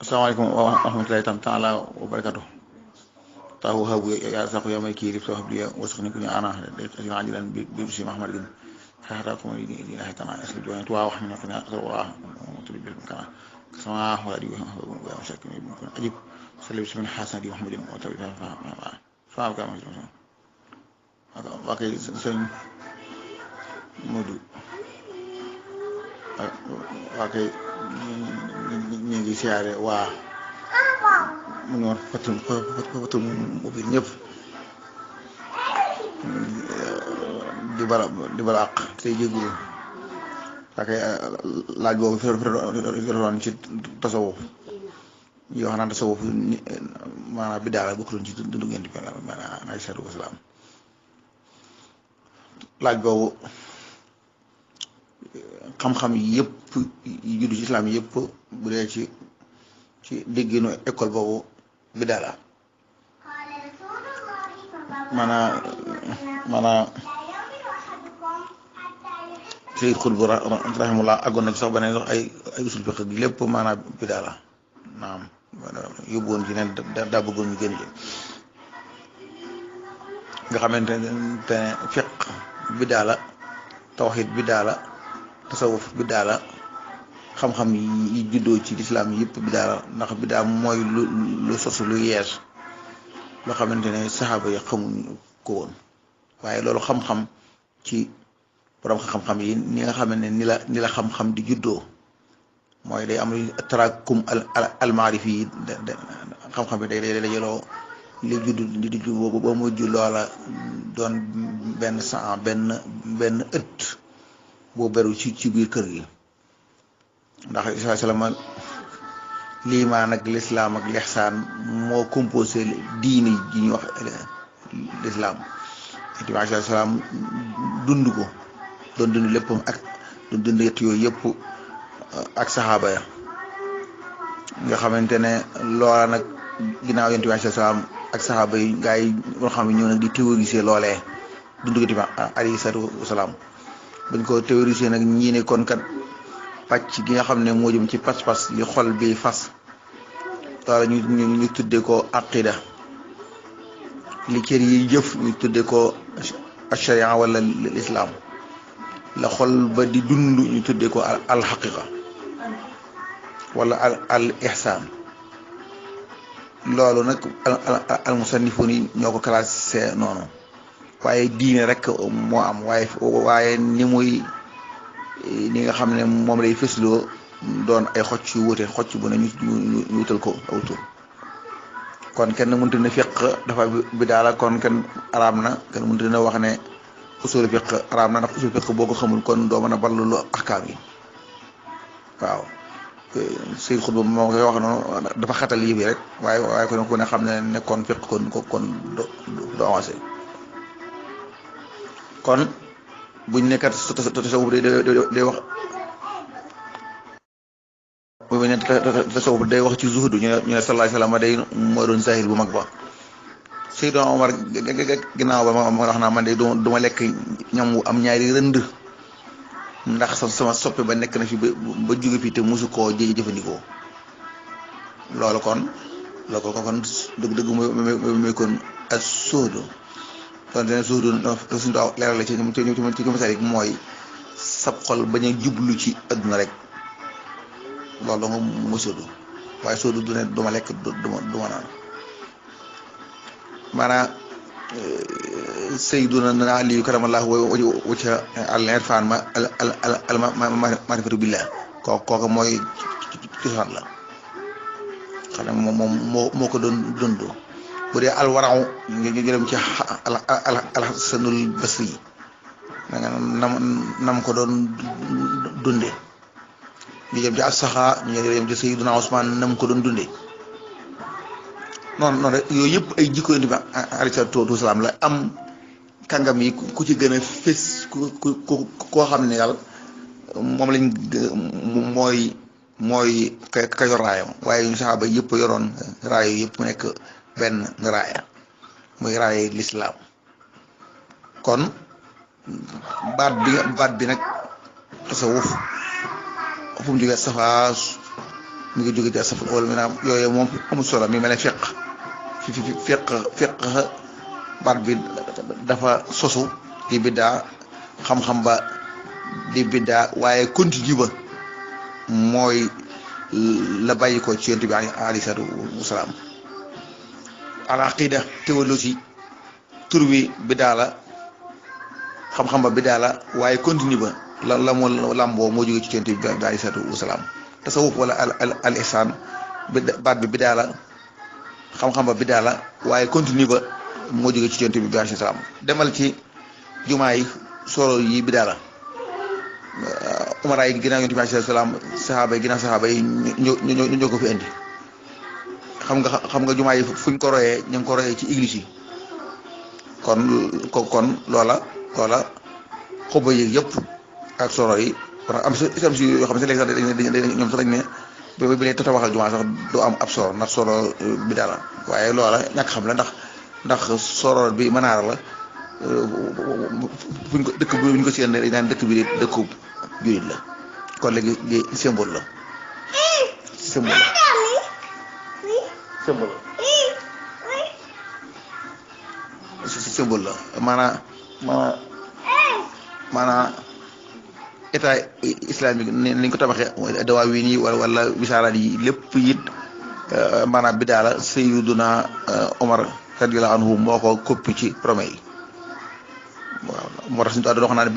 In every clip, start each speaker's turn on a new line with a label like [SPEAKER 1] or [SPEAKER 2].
[SPEAKER 1] Assalamualaikum warahmatullahi taala wabarakatuh. Tahu habu ya saku ya mai kirif so habli wasakni kunya ana de ajilan bi si Muhammad bin hada ko ni ila hatana asli joyan to wax ni kana wa to bil kana sama wala di wa shakni bin kun ajib sallallahu alaihi hasan di Muhammadin wa tabi fa ka ma wa kay sen modu wa kay ñi ngi siyaare waa mu noor fatum mobil ñëpp di bala àq tey jéggulu ak laaj boobu fi doon ci tasawuf yi wax naan tasawuf maanaam bi daala bokkuloon ci dundu ngeen di maanaam ay salaatu wasalaam laaj boobu xam-xam yëpp yi juddu ci islam yëpp bu dee ci dégginu école boobu bi daala maanaam Sayyid Xutb rahimahullah àggoon na ci sax ba ne sax ay usul fiqh lépp maanaam bi daala naam yóbbu woon ci ne daa bëggoon ñu génn ci nga xamante ne fiqh bi daala tawhid bi daala tasawuf bi daala xam-xam yi juddoo ci lislaam yëpp bi daala ndax bi daa mooy lu sosu lu yees loo xamante ne saxaaba yi xamuñ ko woon waaye loolu xam-xam ci borom xam-xam yi ni nga xam ne ni la xam-xam di juddoo mooy day am tarakum al maarifi yi xam-xam bi day dajaloo li juddu di juddu ba mujj loola doon benn sang benn ëtt boo beru ci biir kër gi ndax isa salama liimaan ak lislaam ak lixsaan moo composé diini ji ñuy wax lislaam iti bi isa salaam dund ko doon dund léppam ak doon dund yett yooyu yëpp ak saxaaba ya nga xamante ne loola nag ginnaaw yonent bi isa salaam ak saxaaba yi gaa yi loo xam ne ñëw nag di théoriser loolee dund ko tamit alayhi salaatu wasalaam bañ ko théoriser nag ñii ne kon kat pàcc gi nga xam ne moo jëm ci pas-pas li xol bi fas wala ñu tudde ko aqida li cër yi jëf ñu tudde ko sharia wala l'islam la xol ba di dund ñu tudde ko al haqiqa wala al ihsan loolu nag al musannifun yi ñoo ko classé noonu waaye diine rek moo am waaye ni nga xam ne moom lay fësloo doon ay xocc yu wuute xocc bu ne ñu wutal ko aw tur kon kenn mënut ne fiq dafa bi daala kon kenn araam na kenn mënut ne wax ne usul fiq araam na ndax usul fiq boo ko xamul kon doo mën a ballu ahkaam yi waaw Sayyid Xutb moo koy wax noonu dafa xatal yi bi rek waaye kon ku ne xam ne kon fiq kon do avancé kon buñ nekkat tasawuf day wax buñ ne tasawuf day wax ci zuhdu ñu ne sallallahu alayhi wasallam day moo doon zahir bu mag ba Seydina Omar ginnaaw ba ma wax naa man de duma lekk ñam wu am ñaari rënd ndax sama soppe ba nekk na fi ba jóge fi te mosu koo jëfandikoo loolu kon dëgg muy kon as sóodu kon dene suudu suñu daaw leeral la ci masalik mooy sab xol bañ a jublu ci adduna rek loolu danga mu sóodu waaye sóodu du ne duma lekk duma naan maanaam sayyiduna Ali karamallahu wajha al-irfan al-ma'rifatu billah kooku mooy cosaan la xam ne moom moo ko doon dund bu dee alwaraw ñu dem ci alxasanul basri nam ko doon dunde ñu dem ci asaxa ñu dem ci sayyiduna Usmaan nam ko doon dunde noonu rek yooyu yëpp ay jikko indi ba alayhi salaatu wasalaam la am kàngam yi ku ci gën a fés koo xam ne daal moom lañ mooy ka yor raayam waaye ñu saxaaba yëpp yoroon raayo yëpp mu nekk benn raaya muy raaya lislaam kon baat bi nag tasawuf fu mu jógee safa mi ngi jóge ci asaf wala maanaam yooyu moom amul solo mi mel ne fiq baat bi dafa sosu di biddaa xam-xam ba di biddaa waaye continue ba mooy la bàyyi ko ci yonent bi alayhi salaatu wasalaam. al aqida théologie tur wi biddaa la xam-xam ba biddaa la waaye continue ba la moo lamboo moo jóge ci yonent bi alayhi salaatu wasalaam. tasawuf wala al ihsaan baat bi biddaa la xam-xam ba biddaa la waaye continue ba moo jóge ci yonent bi alayhi salaam. demal ci jumaa yi soro yi biddaa la umara yi ginnaaw yonent bi alayhi salaam saxaaba yi ginnaaw saxaaba yi ñoo ko fi indi xam nga jumaa yi fuñ ko royee ñu ngi ko royee ci église yi kon loola xoba yi yëpp ak soro yi am isam si yoo xam ne léegi sax ñoom sax dañ ne bi lay tabaxal jumaa sax doo am ab soro ndax soro bi daal waaye loola ñàkk xam la ndax soro bi manaara la fuñ ko dëkk buñ ko seen dañ naan dëkk bi dëkku jurit la kon léegi li symbole la symbole la maanaam état islamique ni ñu ko tabaxee dawaa wii nii wala wisaaraat yi lépp it maanaam bidaa la Sayyiduna Omar radiyallahu anhu moo ko koppi ci Rome yi waaw moo tax suñu toog doon wax naan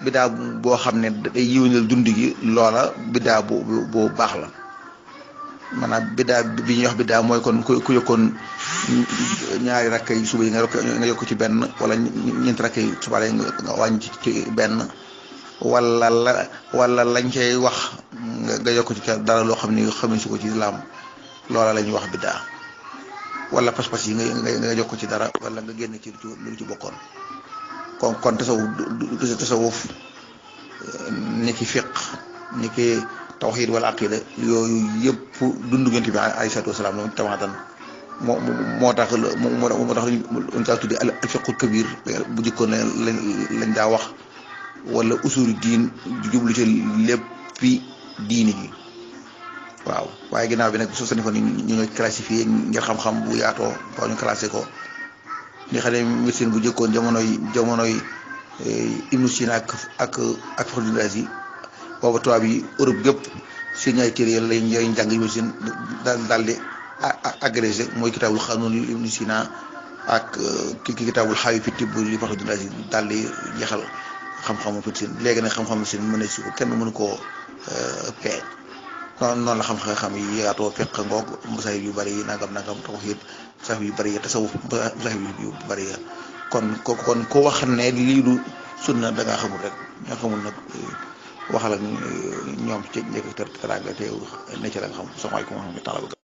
[SPEAKER 1] bidaa boo xam ne day yiwénal dund gi loola bidaa bu baax la maanaam bidaa bi ñuy wax bidaa mooy kon ku yokkoon ñaari rakk yi suba yi nga yokk ci benn wala ñeenti rakk yi suba yi nga wàññi ci benn wala lañ cay wax nga yokk ci dara loo xam ne xamuñ si ko ci islam loola la ñuy wax bidaa wala pas-pas yi nga yokk ci dara wala nga génn ci lu ci bokkoon kon tasawuf ni ki fiq ni ki tawxiid wala aqida yooyu yëpp dundu Yonent bi alayhi salaatu wasalaam la tamaatan moo tax ñu kaa tuddi al fiqul kabir bu jëkkoon lañ daa wax wala usulu diin jublu ci léppi diini ji waaw waaye ginnaaw bi nag soo sani fa ni ñu ñooy classifié ngir xam-xam bu yaatoo faaw ñu classé ko li xam ne médecine bu jëkkoon jamonoy Ibnu Sina ak Fakhru Razi booba tubaab yi Europe gépp seen ay téere lañ jàng médecine daal di agrégé mooy kitaabul xanuun Ibnu Sina ak kitaabul xaawi fi tibb li Fakhru Razi daal di jeexal xam-xamu médecine léegi nag xam-xamu médecine mën na si ko kenn mënu koo peeg noonu la xam-xam yi yaatoo fekk ngoog masaahib yu bëri yi nangam tawhiid masaahib yu bëri yi tasawuf masaahib yu bëri yi kon ko wax ne lii du sunna da ngaa xamul rek ñoo xamul nag waxal ak ñoom ci njëkk teraanga te ne ci la nga xam. Asalaamaaleykum wa rahmatulah.